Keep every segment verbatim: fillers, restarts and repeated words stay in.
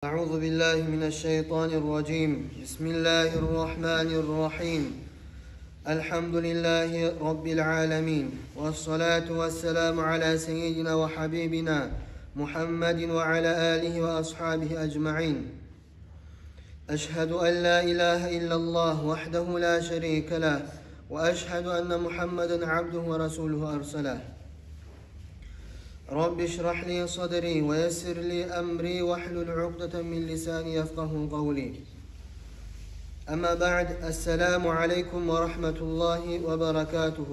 أعوذ بالله من الشيطان الرجيم. بسم الله الرحمن الرحيم. الحمد لله رب العالمين، والصلاة والسلام على سيدنا وحبيبنا محمد وعلى آله وأصحابه أجمعين. أشهد أن لا إله إلا الله وحده لا شريك له، وأشهد أن محمدا عبده ورسوله أرسله. رب اشرح لي صدري ويسر لي أمري واحلل عقدة من لساني يفقهوا قولي. أما بعد، السلام عليكم ورحمة الله وبركاته.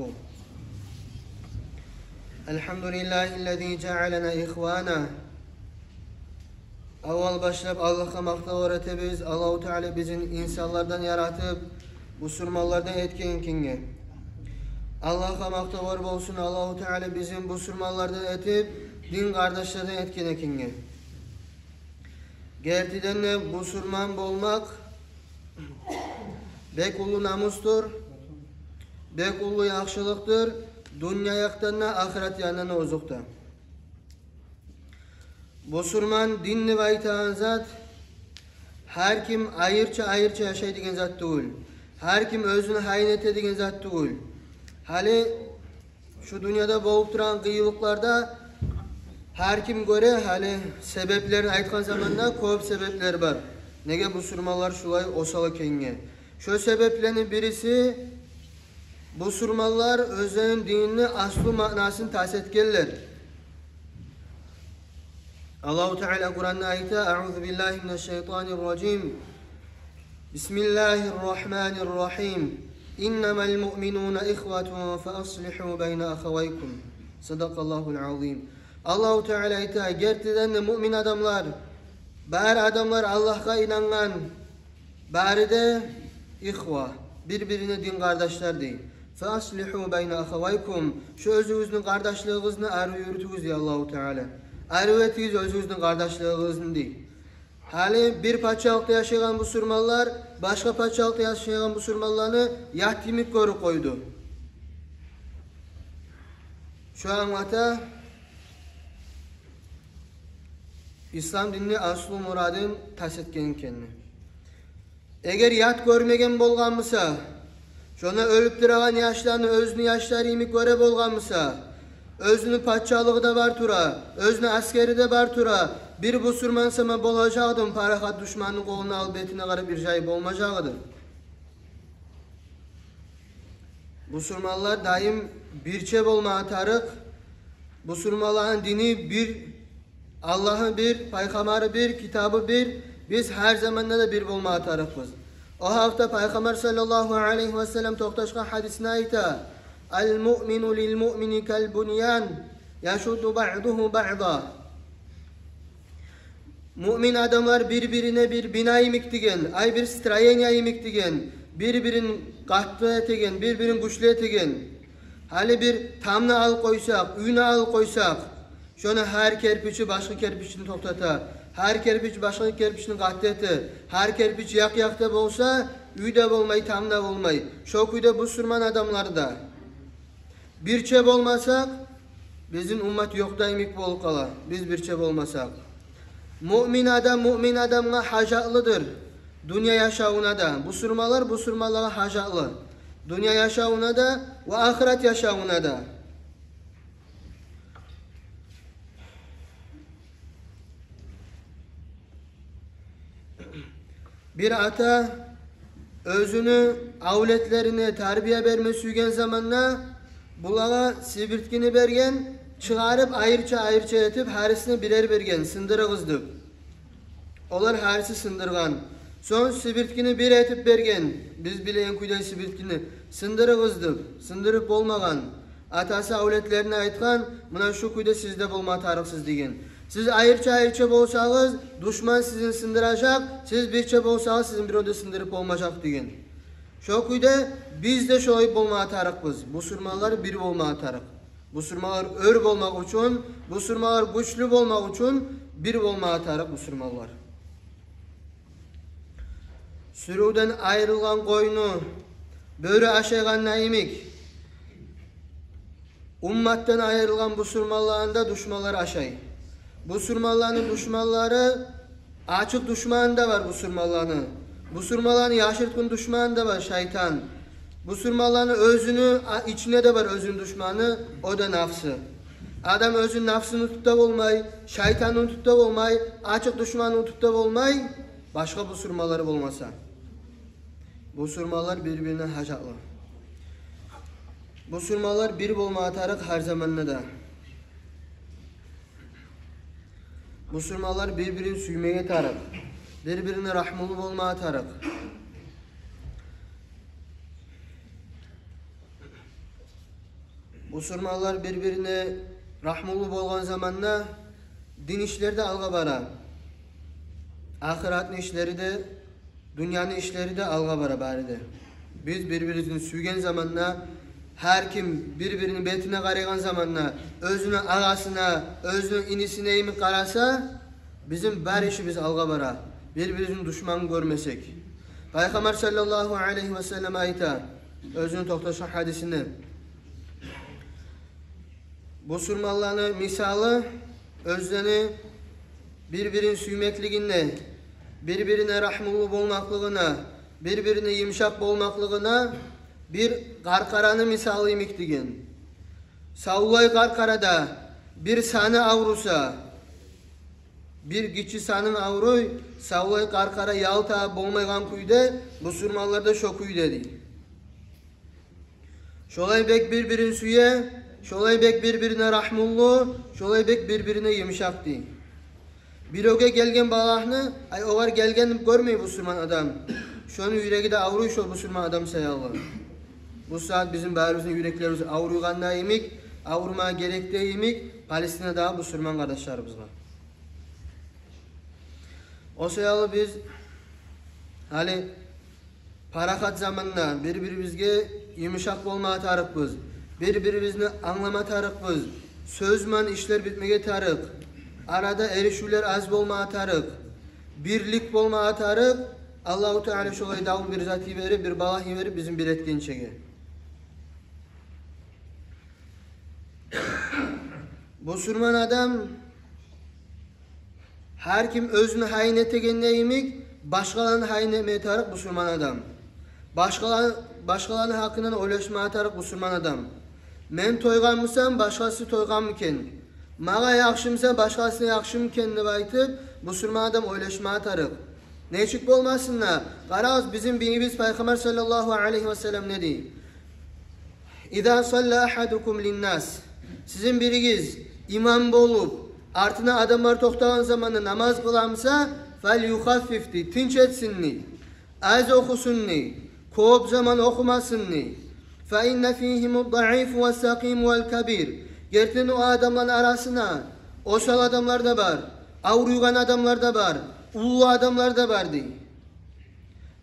الحمد لله الذي جعلنا إخوانا. Аввал башлап Аллагьгъа макътавлар этебиз, Аллагьу Таала бизин инсанлардан яратып, бусурманлардан этген экенге. Аллагьгъа макътавлар болсун, Аллагьу Таала бизин бусурманлардан этип, дин къардашлардан этген экенге. Гертиден де, бусурман болмакъ бек уллу намусдур, бек уллу яхшылыкъдыр, дюнья якъдан да, ахырат янындан да озокъда. Бусурман дин деп айтагъан зат, гьар ким айрыча-айрыча яшай деген зат тюгюл. Гьар ким оьзюн гьайын эте деген зат тюгюл. Гьали шу дюньяда болуп турагъан къыйынлыкъларда гьар ким гёре, гьали себеплерин айтгъан заманда кёп себеплер бар. Неге бусурманлар шулай осал экенге? Шо себеплени бириси, бусурманлар оьзлени динини аслу маънасын тас этгенлер. Аллагьу Таала Къуранда айта: أعوذ بالله من الشيطان الرجيم. بسم الله الرحمن الرحيم. إنما المؤمنون إخوة فأصلحوا بين أخويكم. صدق الله العظيم. Аллагьу Таала айта: гертиден де, муъмин адамлар, бары адамлар, Аллагьгъа инангъан, бары да ихва, бир-бирине дин къардашлар, дей. فأصلحوا بين أخويكم. Шо оьзюгюзню къардашлыгъыгъызны арив юрютюгюз, дей Аллагьу Таала. Арив этигиз оьзюгюзню къардашлыгъыгъызны, дей. Гьали бир пачалыкъда яшайгъан бусурманлар башгъа пачалыкъда яшайгъан бусурманланы ят йимик гёрюп къойду. Шо англата ислам динини аслу мурадын тас этген экенни. Эгер ят гёрмеген болгъан буса, шонда оьлюп турагъан яшланы оьзюню яшлары йимик гёре болгъан буса, оьзюню пачалыгъы да бар тура, оьзюню асгери де бар тура, бир бусурман сама болажакъ эдим, парахат душманны къолуна алып, бетине къарап иржайып болмажакъ эди. Бусурманлар дайым бирче болмагъа тарыкъ. Бусурманланы дини бир, Аллагьы бир, пайхаммары бир, китабы бир. Биз гьар заманда да бир болмагъа тарыкъбыз. О гьакъда Пайхаммар саллаллагьу алайгьи ва саллам токъташгъан гьадисинде айта: المؤمن للمؤمن كالبنيان يشد بعضه بعضا. Муъмин адамлар бир-бирине бир бина йимик деген, ай, бир строение йимик деген, бир-бирин къатты этеген, бир-бирин гючлю этеген. Гьали бир тамны алып къойсакъ, уьйню алып къойсакъ, шону гьар керпичи башгъа керпични токътата, гьар керпич башгъа керпични къатты эте, гьар керпич якъ-якъда болса, уьй де болмай, там да болмай. Шо кюйде бусурман адамлар да. Бирче болмасакъ, бизин уммат ёкъда йимик болуп къала, биз бирче болмасакъ. Муъмин адам муъмин адамгъа гьажатлыдыр, дюнья яшавуна да. Бусурманлар бусурманлагъа гьажатлы, дюнья яшавуна да ва ахырат яшавуна да. Бир ата оьзюню авлетлерине тарбия берме сюйген заманда булагъа сибирткини берген, чыгъарып, айрыча-айрыча этип, гьарисине бирер берген, сындырыгъыз деп. Олар гьариси сындыргъан. Сонг сибирткини бир этип берген, биз билеген кюйде сибирткини, сындырыгъыз деп, сындырып болмагъан. Атасы авлетлерине айтгъан: «Муна шу кюйде сиз де болма тарыкъсыз», — деген. «Сиз айрыча-айрыча болсагъыз, душман сизин сындыражакъ, сиз бирче болсагъыз, сизин бирев де сындырып болмажакъ», — деген. Шо кюйде биз де шолай болма тарыкъбыз. Бусурманлар бир болма тарыкъ. Бусурманлар оьр болмакъ учун, бусурманлар гючлю болмакъ учун бир болма тарыкъ бусурманлар. Сюрювден айрылгъан къойну бёрю ашайгъанда йимик, умматдан айрылгъан бусурманланы да душманлар ашай. Бусурманланы душманлары Ачыкъ душманы да бар бусурманланы. Бусурманланы яшыртгъын душманы да бар — шайтан. Бусурманланы оьзюню а-, ичинде де бар оьзюню душманы, о да нафсы. Адам оьзюню нафсын унутуп да болмай, шайтанны унутуп да болмай, ачыкъ душманны унутуп да болмай, башгъа бусурманлар болмаса. Бусурманлар бир-бирине гьажатлы. Бусурманлар бир болмагъа тарыкъ гьар заманда да. Бусурманлар бир-бирин сюймеге тарыкъ, бир-бирине рагьмулу болмагъа тарыкъ. Бусурманлар бир-бирине рагьмулу болгъан заманда дин ишлери де алгъа бара. Ахыратны ишлери де, дюньяны ишлери де алгъа бара бары да. Биз бир-бирибизни сюйген заманда, гьар ким бир-бирини бетине къарайгъан заманда, оьзюню агъасына, оьзюню инисине йимик къараса, бизин бар ишибиз алгъа бара, бир-бирибизни душман гёрмесек. Пайхаммар саллаллагьу алайгьи ва саллам айта оьзюню токъташгъан гьадисинде: бусурманланы мисалы оьзлени бир-бирин сюймеклигинде, бир-бирине рагьмулу болмакълыгъына, бир-бирине йымышакъ болмакълыгъына бир къаркъараны мисалы йимик деген. Савлай къаркъарада бир саны авруса, бир гиччи санын авруй, савлай къаркъара ял табып болмайгъан кюйде, бусурманлар да шо кюйде дей. Шолай бек бир-бирин сюе, шолай бек бир-бирине рагьмулу, шолай бек бир-бирине йымышакъ дей. Биревге гелген балагьны, ай, огъар гелген деп гёрмей бусурман адам. Шону юреги де авруй шо бусурман адам саялы. Бу сагьат бизин барыбызны юреклерибиз авруйгъанда йимик, аврума герек де йимик Палестинадагъы бусурман къардашларыбызгъа. О саялы биз гьали парахат заманда бир-бирибизге йымышакъ болмагъа тарыкъбыз, бир-бирибизни англама тарыкъбыз. Сёз ман ишлер битмеге тарыкъ. Арада эришивлер аз болмагъа тарыкъ. Бирлик болмагъа тарыкъ. Аллагьу Таала шолай давул бир зат йиберип, бир балагь йиберип бизин бир этгинчеге. Бусурман адам, гьар ким оьзюню гьайын этегенде йимик, башгъаланы гьайын этмеге тарыкъ бусурман адам. Башгъала-, башгъаланы гьакъындан ойлашмагъа тарыкъ бусурман адам. Мен тойгъанмысам, башгъасы тойгъанмы экен? Магъа яхшымыса, башгъасына яхшымы экен деп айтып, бусурман адам ойлашмагъа тарыкъ. Нечик болмасын да, къарагъыз, бизин бийибиз Пайхаммар саллаллагьу алайгьи ва саллам не дей? «Иза салла агьадукум линнас». Сизин биригиз имам болуп, артына адамлар токътагъан заманда намаз къыламыса, «фальюхаффиф» дей, тынч этсин дей. Аз охусун дей, кёп заман охумасын дей. «Фа инна фигьиму ддаифу ва сакъиму вал кабир». Гертиден о адамланы арасына осал адамлар да бар, авруйгъан адамлар да бар, уллу адамлар да бар дей.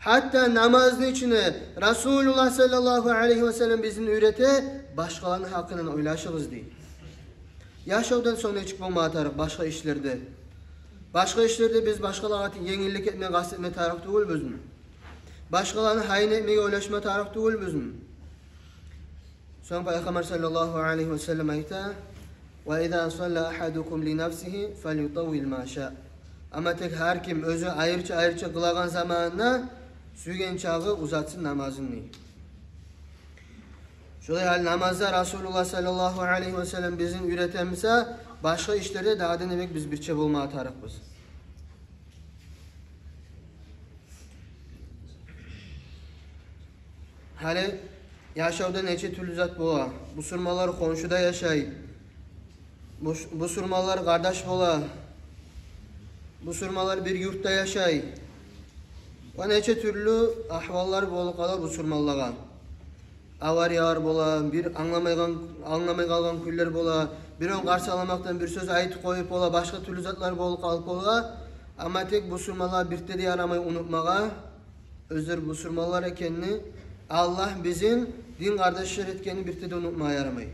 Гьатта намазны ичине Расулуллагь саллаллагьу алайгьи ва саллам бизин уьйрете, башгъаланы гьакъындан ойлашыгъыз дей. Яшавдан сонг нечик болмагъа тарыкъ башгъа ишлерде? Башгъа ишлерде биз башгъалагъа енгиллик этме къаст этме тарыкъ тюгюлбюзмю? Башгъаланы гьайын этмеге ойлашма тарыкъ тюгюлбюзмю? Сонг Пайхаммар саллаллагьу алайгьи ва саллам айта: «Ва иза салла агьадукум ли нафсигьи фальютаввил ма ша». Амма тек гьар ким оьзю айрыча-айрыча къылагъан заманына сюйген чакъы узатсын намазын дей. Шолай гьали намазда Расулуллагь саллаллагьу алайгьи ва саллам бизин уьйретемиса, башгъа ишлерде дагъы да не бек биз бирче болмагъа тарыкъбыз. Гьали яшавда нече тюрлю зат бола. Бусурманлар хоншуда яшай. Бус-, бусурманлар къардаш бола. Бусурманлар бир юртда яшай. Ва нече тюрлю агьваллар болуп къала бусурманлагъа. Авариялар бола, бир англамайгъан, англамай къалгъан кюйлер бола, биревню къарсаламакъдан бир сёз айтып къоюп бола, башгъа тюрлю затлар болуп къалып бола. Амма тек бусурманлар бирт де ярамай унутмагъа оьзлер бусурманлар экенни, Аллагь бизин дин къардашлар этгенни бирт де унутмагъа ярамай.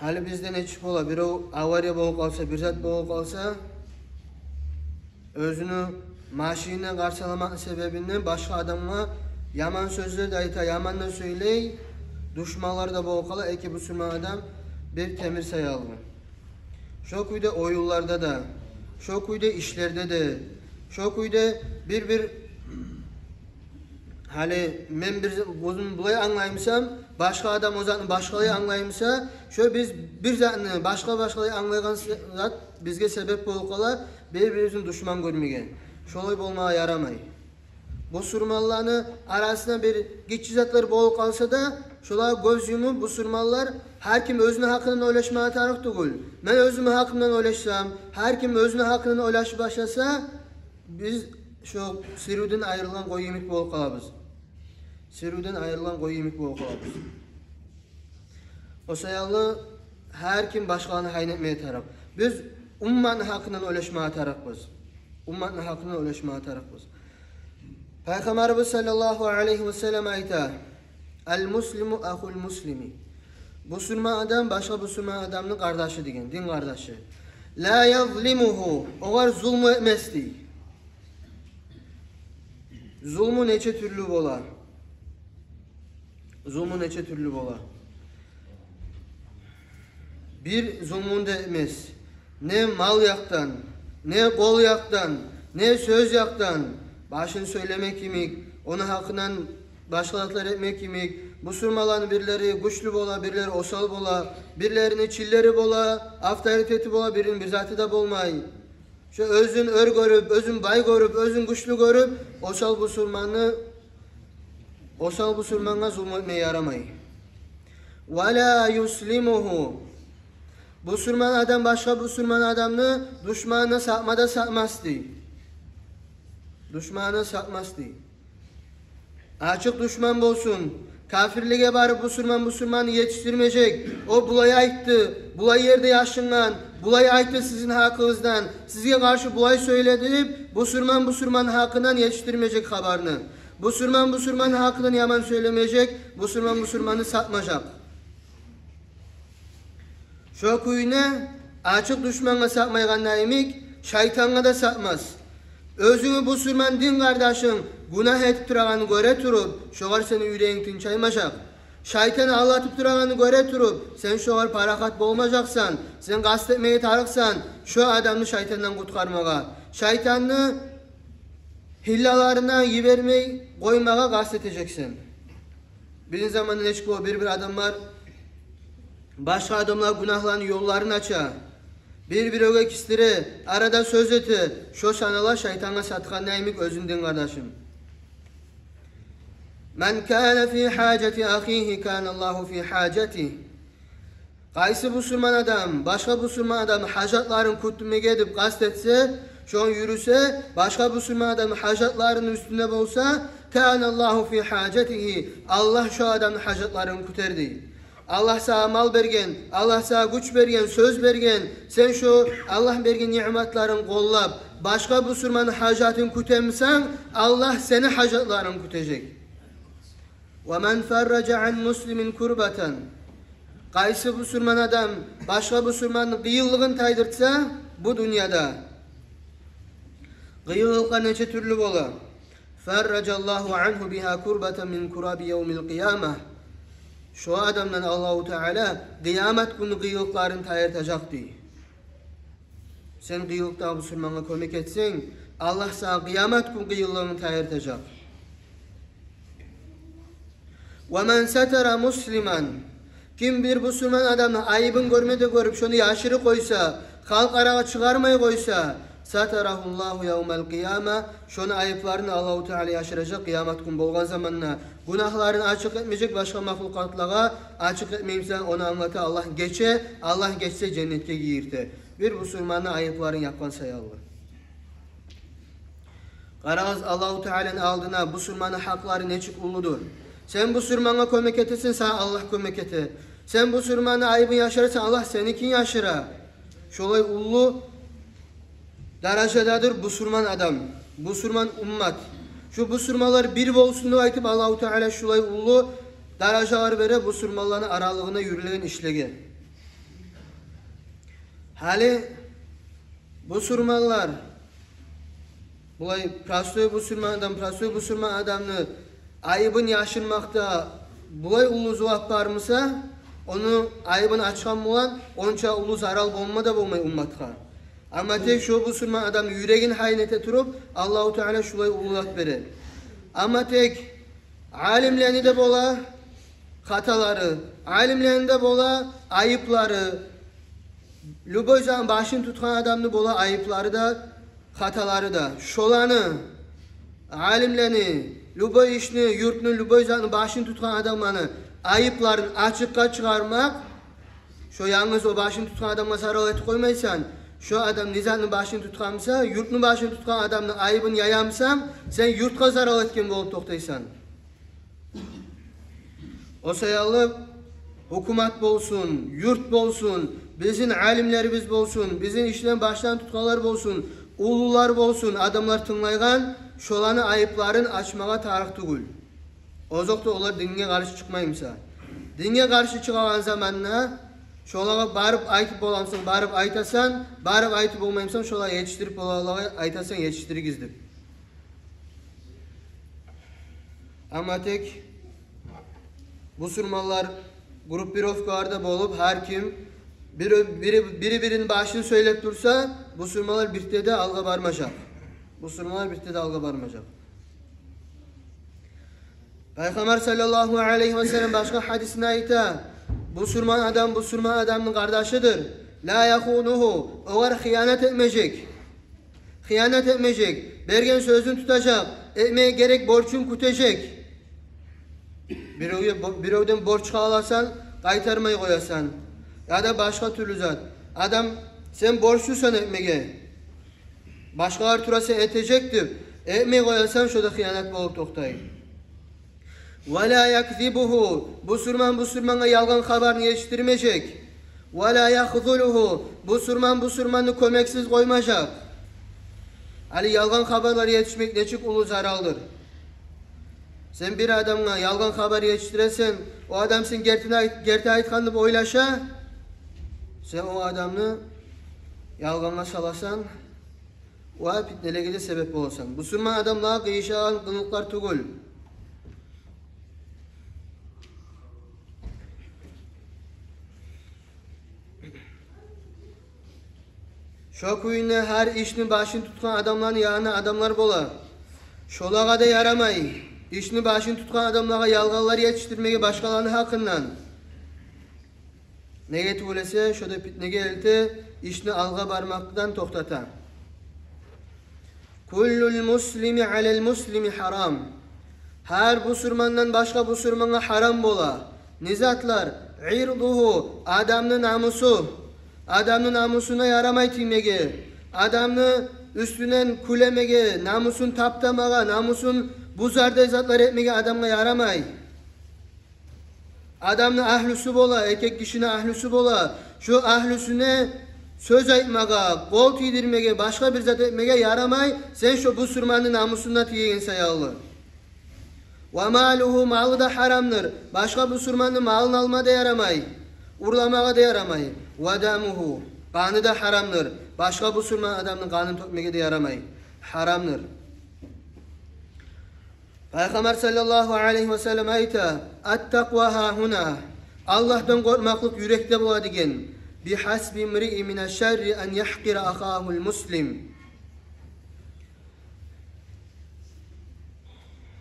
Гьали бизде нечик бола, бирев авария болуп къалса, бир зат болуп къалса, оьзюню машинин къарсаламакъ себебинден башгъа адамгъа яман сёзлер де айта, яман да сёйлей, душманлар да болуп къала, эки бусурман адам бир темир саялы. Шо кюйде оюнларда да, шо кюйде ишлерде де, шо кюйде бир-бир, гьали мен бир за-, оьзюм булай англаймысам, башгъа адам о затны башгъалай англаймыса, шо биз бир затны башгъа-башгъалай англайгъан се-, зат бизге себеп болуп къала бир-бирибизни душман гёрмеге. Шолай болмагъа ярамай. Бусурманланы арасында бир гиччи затлар болуп къалса да, шолагъа гёз юмуп, бусурманлар гьар ким оьзюню гьакъындан ойлашмагъа тарыкъ тюгюл. Мен оьзюмню гьакъымдан ойлашсам, гьар ким оьзюню гьакъындан ойлашып башласа, биз шо сирювден айрылгъан къой йимик болуп къалабыз. Сирювден айрылгъан къой йимик болуп къалабыз. О саялы гьар ким башгъаланы гьайын этмеге тарыкъ. Биз умматны гьакъындан ойлашмагъа тарыкъбыз. Умматны гьакъындан ойлашмагъа тарыкъбыз. Пайхаммарыбыз саллаллагьу алайгьи ва саллам айта: «Ал-муслиму ахул муслими». Бусурман адам башгъа бусурман адамны къардашы деген, дин къардашы. «Ла язлимугьу», огъар зулму этмес дей. Зулму нече тюрлю бола? Зулму нече тюрлю бола? Бир зулмуну да этмес. Не мал якъдан, не къол якъдан, не сёз якъдан, башын сёйлемек йимик, ону гьакъындан башгъа затлар этмек йимик. Бусурманланы бирлери гючлю бола, бирлери осал бола, бирлерини чинлери бола, авторитети бола, бирини бир заты да болмай. Шо оьзюн оьр гёрюп, оьзюн бай гёрюп, оьзюн гючлю гёрюп, осал бусурманны, осал бусурмангъа зулму этме ярамай. «Ва ла юслимугьу». Бусурман адам башгъа бусурман адамны душманына сатма да сатмас дей. Душманына сатмас дей. Ачыкъ душман болсун, капирлиге барып бусурман бусурманны етишдирмежек. О булай айтды, булай ерде яшынгъан, булай айтды сизин гьакъыгъыздан, сизге къаршы булай сёйледи деп, бусурман бусурманны гьакъындан етишдирмежек хабарны. Бусурман бусурманны гьакъындан яман сёйлемежек, бусурман бусурманны сатмажакъ. Шо кюйде ачыкъ душмангъа сатмайгъанда йимик, шайтангъа да сатмас. Оьзюнгню бусурман дин къардашынг гюнагь этип турагъанын гёре туруп, шогъар сени юрегинг тынчаймажакъ. Шайтан алдатып турагъанын гёре туруп, сен шогъар парахат болмажакъсан. Сен къаст этмеге тарыкъсан шо адамны шайтандан къутгъармагъа. Шайтанны гьиллаларына йибермей къоймагъа къаст этежексен. Бизин заманда нечик бола, бир-бир адамлар башгъа адамлар гюнагьланы ёлларын ача, бир-биревге кисдире, арада сёз эте, шо санала шайтангъа сатгъанда йимик оьзюню дин къардашын. «Ман кана фи гьажати ахигьи, кана Аллагьу фи гьажатигь». Къайсы бусурман адам башгъа бусурман адамны гьажатларын кютмеге деп къаст этсе, шону юрюсе, башгъа бусурман адамны гьажатларыны уьстюнде болса, кана Аллагьу фи гьажатигьи, Аллагь шо адамны гьажатларын кютер дей. Аллагь сагъа мал берген, Аллагь сагъа гюч берген, сёз берген, сен шо Аллагь берген ниъматларын къоллап, башгъа бусурманны гьажатын кютемисен, Аллагь сени гьажатларынгны кютежек. «Ва ман фарража ан муслимин курбатан». Къайсы бусурман адам башгъа бусурманны къыйынлыгъын тайдыртса бу дюньяда. Къыйынлыкълар нече тюрлю бола. «Фарража Аллагьу ангьу бигьа курбатан мин кураби явмил къияма». Шо адамдан Аллагьу Таала къыямат гюнню къыйынлыкъларын тайдыртажакъ дей. Сен къыйынлыкъдагъы бусурмангъа кёмек этсенг, Аллагь сагъа къыямат гюн къыйынлыгъынгны тайдыртажакъ. «Ва ман сатара муслиман». Ким бир бусурман адамны айыбын гёрме де гёрюп, шону яшырып къойса, халкъ арагъа чыгъармай къойса, «сатарагьу Аллагьу явмал къияма», шону айыпларын Аллагьу Таала яшыражакъ къыямат гюн болгъан заманда. Гюнагьларын ачыкъ этмежек башгъа махлукъатлагъа, ачыкъ этмеймисен, ону англата, Аллагь гече, Аллагь гечсе, женнетге гийирте. Бир бусурманны айыпларын япгъан саялы. Къарагъыз, Аллагьу Тааланы алдына бусурманны гьакълары нечик уллудур. Сен бусурмангъа кёмек этесен, сагъа Аллагь кёмек эте. Сен бусурманны айыбын яшырасан, Аллагь сеникин яшыра. Шолай уллу даражададыр бусурман адам, бусурман уммат. Шу бусурманлар бир болсун деп айтып, Аллагьу Таала шулай уллу даражалар бере бусурманланы аралыгъына юрюлеген ишлеге. Гьали бусурманлар, булай простой бусурман адам, простой бусурман адамны айыбын яшырмакъда булай уллу зувап бармыса, Ону айыбын ачгъан булан онча уллу зарал болма да болмай умматгъа. Амма тек шо бусурман адамны юрегин гьайын эте туруп, Аллагьу Таала шулай уллу зат бере. Амма тек алимлени де бола хаталары, алимлени де бола айыплары, любой затны башын тутгъан адамны бола айыплары да, хаталары да. Шоланы, алимлени, любой ишни, юртну, любой затны башын тутгъан адамланы айыпларын ачыкъгъа чыгъармакъ, шо янгыз о башын тутгъан адамгъа зарал этип къоймайсан. Шо адам не затны башын тутгъан буса, юртну башын тутгъан адамны айыбын яя буса, сен юртгъа зарал этген болуп токътайсан. О саялы гьукумат болсун, юрт болсун, бизин алимлерибиз болсун, бизин ишлени башын тутгъанлар болсун, уллулар болсун, адамлар тынглайгъан, шоланы айыпларын ачмагъа тарыкъ тюгюл. Озокъда, олар динге къаршы чыкъмай буса. Динге къаршы чыгъагъан заманда шолагъа барып айтып бола бусанг, барып айтасан, барып айтып болмай бусанг, шолагъа етишдирип болагъанлагъа айтасан, етишдиригиз деп. Амма тек бусурманлар группировкаларда болуп, гьар ким бири, бири, бири-бирини башын сёйлеп турса, бусурманлар бирт де алгъа бармажакъ. Бусурманлар бирт де алгъа бармажакъ. Пайхаммар саллаллагьу алайгьи ва саллам башгъа гьадисинде айта: «Бусурман адам бусурман адамны къардашыдыр. Ла яхунугьу, огъар хыянат этмежек. Хыянат этмежек, берген сёзюн тутажакъ, этмеге герек борчун кютежек». Биревге бо-, биревден борчгъа аласан, къайтармай къоясан. Яда башгъа тюрлю зат. Адам, сен борчлусан этмеге, башгъалар тура сен этежек деп, этмей къоясан, шо да хыянат болуп токътай. «Ва ла якзибугьу», бусурман бусурмангъа ялгъан хабарны етишдирмежек. «Ва ла яхзулугьу», бусурман бусурманны кёмексиз къоймажакъ. Гьали ялгъан хабарлар етишмек нечик уллу заралдыр. Сен бир адамгъа ялгъан хабар етишдиресен, о адам сен гертини айт-, герти айтгъан деп ойлаша, сен о адамны ялгъангъа саласан, ва питнелеге де себеп боласан. Бусурман адамлагъа къыйышагъан къылыкълар тюгюл. Шо кюйде гьар ишни башын тутгъан адамланы янына адамлар бола. Шолагъа да ярамай ишни башын тутгъан адамлагъа ялгъанлар етишдирмеге башгъаланы гьакъындан. Неге тюгюл эсе, шо да питнеге элте, ишни алгъа бармакъдан токътата. «Куллул муслими алал муслими гьарам». Гьар бусурмандан башгъа бусурмангъа гьарам бола. Не затлар? «Ирдугьу», адамны намусу. Адамны намусуна ярамай тиймеге. Адамны уьстюнден кюлемеге, намусун таптамагъа, намусун бузардай затлар этмеге адамгъа ярамай. Адамны агьлюсю бола, эркек гишини агьлюсю бола. Шо агьлюсюне сёз айтмагъа, къол тийдирмеге, башгъа бир зат этмеге ярамай, сен шо бусурманны намусуна тиеген саялы. «Ва малугьу», малы да гьарамдыр. Башгъа бусурманны малын алма да ярамай, урламагъа да ярамай. «Ва дамугьу», къаны да гьарамдыр. Башгъа бусурман адамны къанын тёкмеге де ярамай. Гьарамдыр. Пайхаммар саллаллагьу алайгьи ва саллам айта: «Ат-такъва гьагьуна». Аллагьдан къоркъмакълыкъ юрекде бола деген. «Бигьасби имриин мина шарри ан ягькъира ахагьул муслим».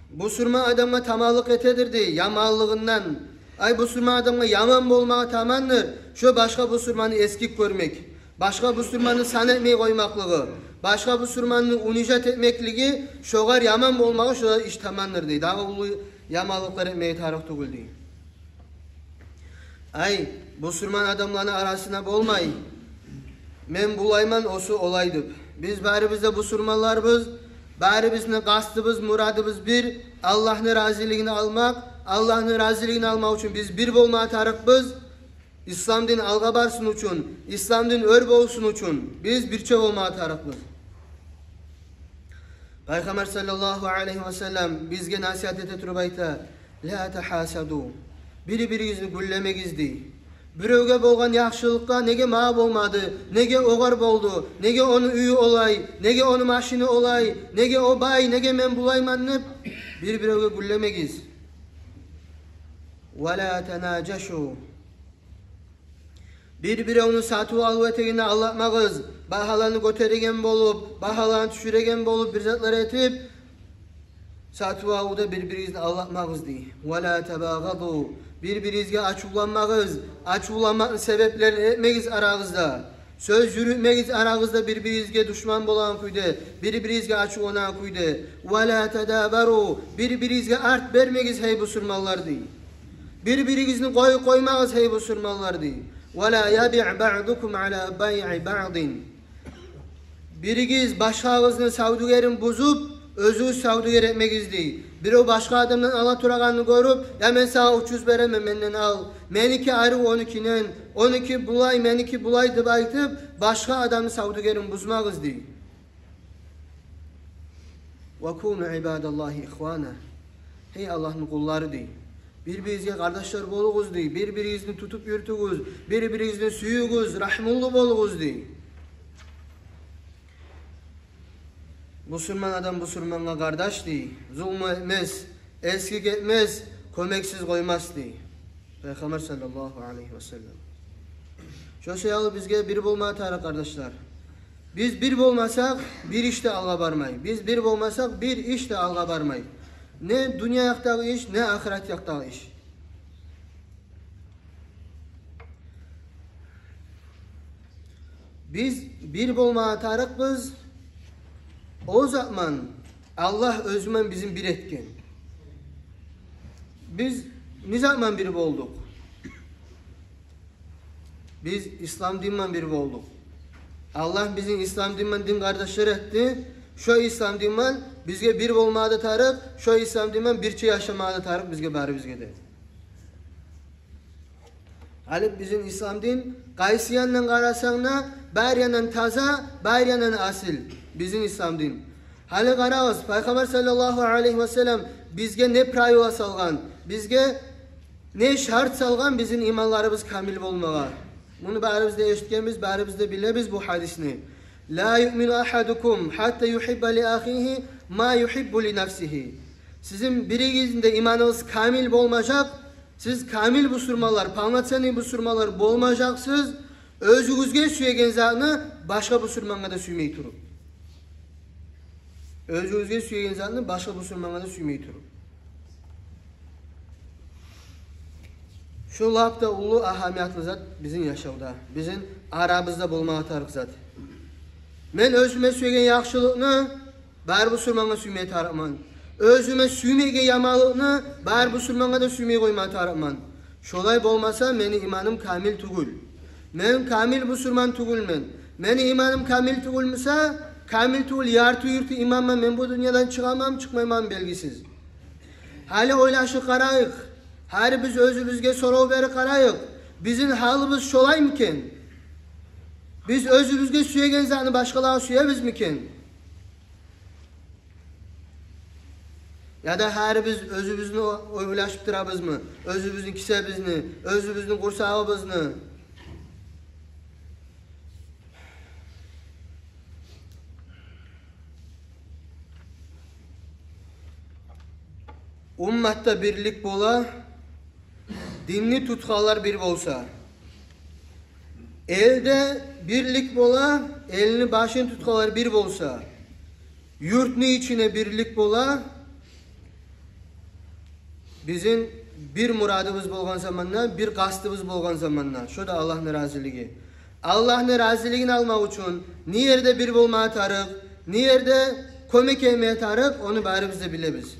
Бусурман адамгъа таманлыкъ этедир дей яманлыгъындан. Ай, бусурман адамгъа яман болмагъа тамандыр шо башгъа бусурманны эсгик гёрмек, башгъа бусурманны сан этмей къоймакълыгъы, башгъа бусурманны унижать этмеклиги, шогъар яман болмагъа шо иш тамандыр дей. Дагъы уллу яманлыкълар этмеге тарыкъ тюгюл дей. Ай, бусурман адамланы арасына болмай, мен булайман, осу олай деп. Биз барыбыз да бусурманларбыз, барыбызны къастыбыз, мурадыбыз бир, Аллагьны разилигин алмакъ. Аллагьны разилигин алмакъ учун биз бир болмагъа тарыкъбыз. Ислам дин алгъа барсын учун, ислам дин оьр болсун учун биз бирче болмагъа тарыкъбыз. Пайхаммар саллаллагьу алайгьи ва саллам бизге насигьат эте туруп айта: «Ла тагьасаду». Бири-биригизни гюллемегиз дей. Биревге болгъан яхшылыкъгъа неге магъа болмады, неге огъар болду, неге ону уьюю олай, неге ону машини олай, неге о бай, неге мен булайман деп, бир-биревге гюллемегиз. «Ва ла танажашу». Бир-биревню сатыв-алыв этегенде алдатмагъыз. Багьаланы гётереген болуп, багьаланы тюшюреген болуп, бир затлар этип, сатыв-алывда бир-биригизни алдатмагъыз, дей. «Ва ла табагъаду». Бир-биригизге ачувланмагъыз. Ачувланмакъны себеплерин этмегиз арагъызда. Сёз юрютмегиз арагъызда, бир-биригизге душман болагъан кюйде, бир-биригизге ачувланагъан кюйде. «Ва ла тадабару». Бир-биригизге арт бермегиз, гьей бусурманлар, дей. Бир-биригизни къоюп къоймагъыз, гьей бусурманлар, дей. «Ва ла ябиъ баъдукум ала байъи баъдин». Биригиз башгъагъызны савдюгерин бузуп, оьзюгюз савдюгер этмегиз, дей. Бирев башгъа адамдан ала турагъанны гёрюп: «Я, мен сагъа учуз беремен, менден ал. Меники арив онукинен, онуки булай, меники булай», – деп айтып, башгъа адамны савдюгерин бузмагъыз, дей. «Ва куну ибадаллагьи ихвана». Гьей Аллагьны къуллары, дей. Бир-биригизге къардашлар болугъуз, дей. Бир-биригизни тутуп юрютюгюз, бир-биригизни сююгюз, рагьмулу болугъуз, дей. Бусурман адам бусурмангъа къардаш, дей. Зулму этмес, эсгик этмес, кёмексиз къоймас, дей Пайхаммар саллаллагьу алайгьи ва саллам. Шо саялы бизге бир болма тарыкъ, къардашлар. Биз бир болмасакъ, бир иш де алгъа бармай. Биз бир болмасакъ, бир иш де алгъа бармай. Не дюнья якъдагъы иш, не ахырат якъдагъы иш. Биз бир болма тарыкъбыз о затман, Аллагь оьзюмен бизин бир этген. Биз не затман бир болдукъ? Биз ислам динман бир болдукъ. Аллагь бизин ислам динман дин къардашлар этди. Шо ислам динман бизге бир болма да тарыкъ, шо ислам динман бирче яшама да тарыкъ бизге, барыбызгъа да. Гьали бизин ислам дин, къайсы яндан къарасанг да, бар яндан таза, бар яндан асил бизин ислам дин. Гьали къарагъыз, Пайхаммар саллаллагьу алайгьи ва саллам бизге не правила салгъан, бизге не шарт салгъан бизин иманларыбыз камил болмагъа. Муну барыбыз да эшитгенбиз, барыбыз да билебиз бу гьадисни. «Ла юъмину агьадукум гьатта югьибба ли ахигьи ма югьиббу ли нафсигьи». Сизин биригизни де иманыгъыз камил болмажакъ, сиз камил бусурманлар, полноценный бусурманлар болмажакъсыз, оьзюгюзге сюеген затны башгъа бусурмангъа да сюймей туруп. Оьзюгюзге сюеген затны башгъа бусурмангъа да сюймей туруп. Шу лап да уллу агьамиятлы зат бизин яшавда, бизин арабызда болмагъа тарыкъ зат. Мен оьзюме сюеген яхшылыкъны бар бусурмангъа сюймеге тарыкъман. Оьзюме сюймейген яманлыкъны бар бусурмангъа да сюймей къоймагъа тарыкъман. Шолай болмаса, мени иманым камил тюгюл. Мен камил бусурман тюгюлмен. Мени иманым камил тюгюл буса, камил тюгюл, ярты-юрту иманман, мен бу дюньядан чыгъаман, чыкъмайман белгисиз. Гьали ойлашып къарайыкъ. Гьарибиз оьзюбюзге сорав берип къарайыкъ. Бизин гьалыбыз шолаймы экен? Биз оьзюбюзге сюеген затны башгъалагъа сюебизми экен? Яда гьарибиз оьзюбюзню ойлашып турабызмы? Оьзюбюзню кисебизни, оьзюбюзню къурсагъыбызны? Умматда бирлик бола, динни тутгъанлар бир болса. Элде бирлик бола, элни башын тутгъанлар бир болса. Юртну ичинде бирлик бола, бизин бир мурадыбыз болгъан заманда, бир къастыбыз болгъан заманда. Шо да Аллагьны разилиги. Аллагьны разилигин алмакъ учун не ерде бир болмагъа тарыкъ, не ерде кёмек этмеге тарыкъ, ону барыбыз да билебиз.